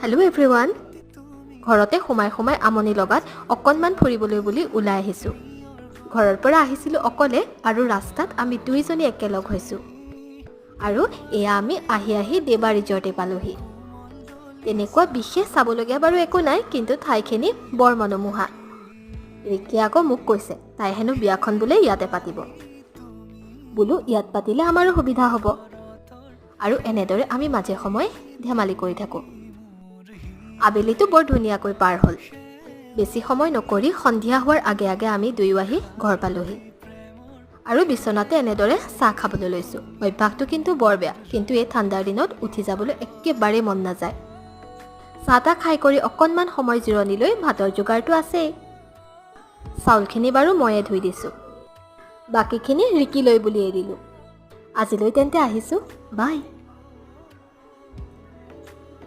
Hello' everyone, ঘৰতে সোমাই সোমাই আমনি লগাত অকণমান ফুৰিবলৈ বুলি ওলাই আহিছোঁ। ঘৰৰ পৰা আহিছিলোঁ অকলে আৰু ৰাস্তাত আমি দুইজনী একেলগ হৈছোঁ আৰু এয়া আমি আহি আহি দেৱা ৰিজৰ্টে পালোহি। তেনেকুৱা বিশেষ চাবলগীয়া বাৰু একো নাই, কিন্তু ঠাইখিনি বৰ মনোমোহা। ৰিকিয়ে আকৌ মোক কৈছে, তাই হেনো বিয়াখন বোলে ইয়াতে পাতিব। বোলো ইয়াত পাতিলে আমাৰো সুবিধা হ'ব। আৰু এনেদৰে আমি মাজে সময়ে ধেমালি কৰি থাকোঁ। আবেলিটো বৰ ধুনীয়াকৈ পাৰ হ'ল। বেছি সময় নকৰি সন্ধিয়া হোৱাৰ আগে আগে আমি দুয়ো আহি ঘৰ পালোহি আৰু বিচনাতে এনেদৰে চাহ খাবলৈ লৈছোঁ। অভ্যাসটো কিন্তু বৰ বেয়া, কিন্তু এই ঠাণ্ডাৰ দিনত উঠি যাবলৈ একেবাৰেই মন নাযায়। চাহ তাহ খাই কৰি অকণমান সময় জিৰণি লৈ ভাতৰ যোগাৰটো আছেই। চাউলখিনি বাৰু ময়ে ধুই দিছোঁ, বাকীখিনি ৰিকিলৈ বুলি এৰিলোঁ। আজিলৈ তেন্তে আহিছোঁ, বাই।